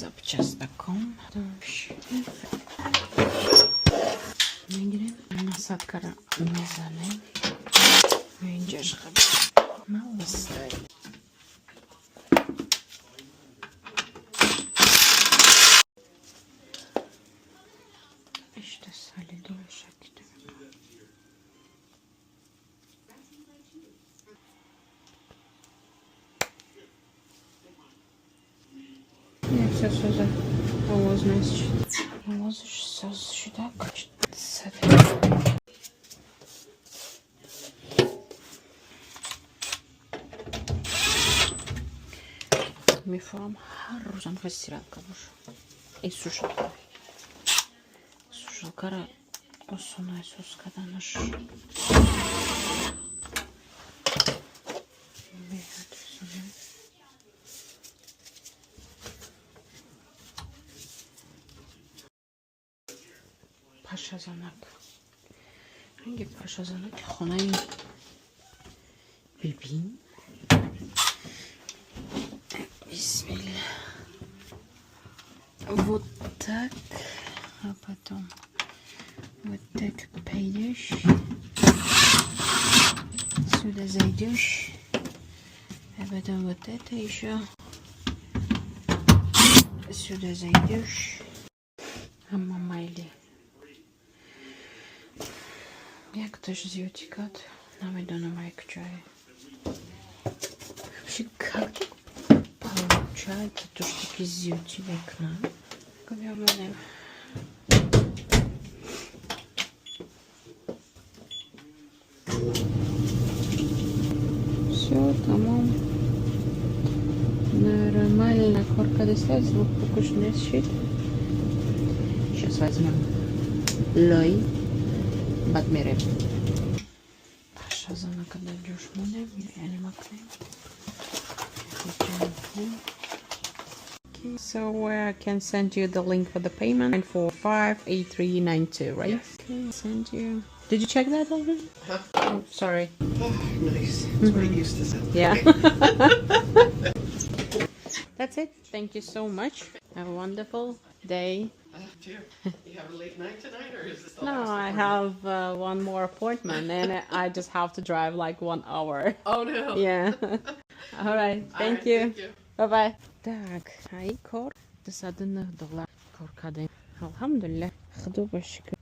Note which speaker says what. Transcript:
Speaker 1: Запчастаком мегирем, насадкара мезанем, инҷаш мало стоит. Ишта солидол шакида. Все соза овоз нест. Овозаш соз шуда. Саде. Мефаҳам, ҳар рӯзам хел стиралка боша. И сушилка. Сушилкара осон эҳсос карданаш. Беҳад осона. Пашазанак. Ранги пашазанаки хонаи бибин. Бисмилля. Вот так. А потом вот так пойдешь. Сюда зайдешь. А потом вот это еще. Сюда зайдешь. Амма майли. Якташ зиёдӣ кард. Намедонам, ай куҷое. Вообще, как так получается, то, что таки зиёдӣ мекунам? Биёмадем. Все, тамом. Нормально. Кор кадеста, звук покуш нест. Сейчас возьмем лой. Баъд мерем. Пашазанака дар ҷош монем, яъне макунем. So where I can send you the link for the payment? 9458392, right?
Speaker 2: Yes.
Speaker 1: Okay, send you. Did you check that already?
Speaker 2: Huh?
Speaker 1: Oh, sorry.
Speaker 2: Oh, nice. That's what it used to sound like.
Speaker 1: Yeah. That's it. Thank you so much. Have a wonderful day.
Speaker 2: Dear. You have a late night tonight, or is this the
Speaker 1: No,
Speaker 2: last
Speaker 1: I
Speaker 2: appointment?
Speaker 1: have one more appointment and I just have to drive like one hour.
Speaker 2: Oh no.
Speaker 1: Yeah. All right.
Speaker 2: All
Speaker 1: Thank
Speaker 2: right,
Speaker 1: you.
Speaker 2: Thank you.
Speaker 1: Bye bye. Так, ай кор 209 доллар кор кардем. Алҳамдулиллах. Худо ба шукр.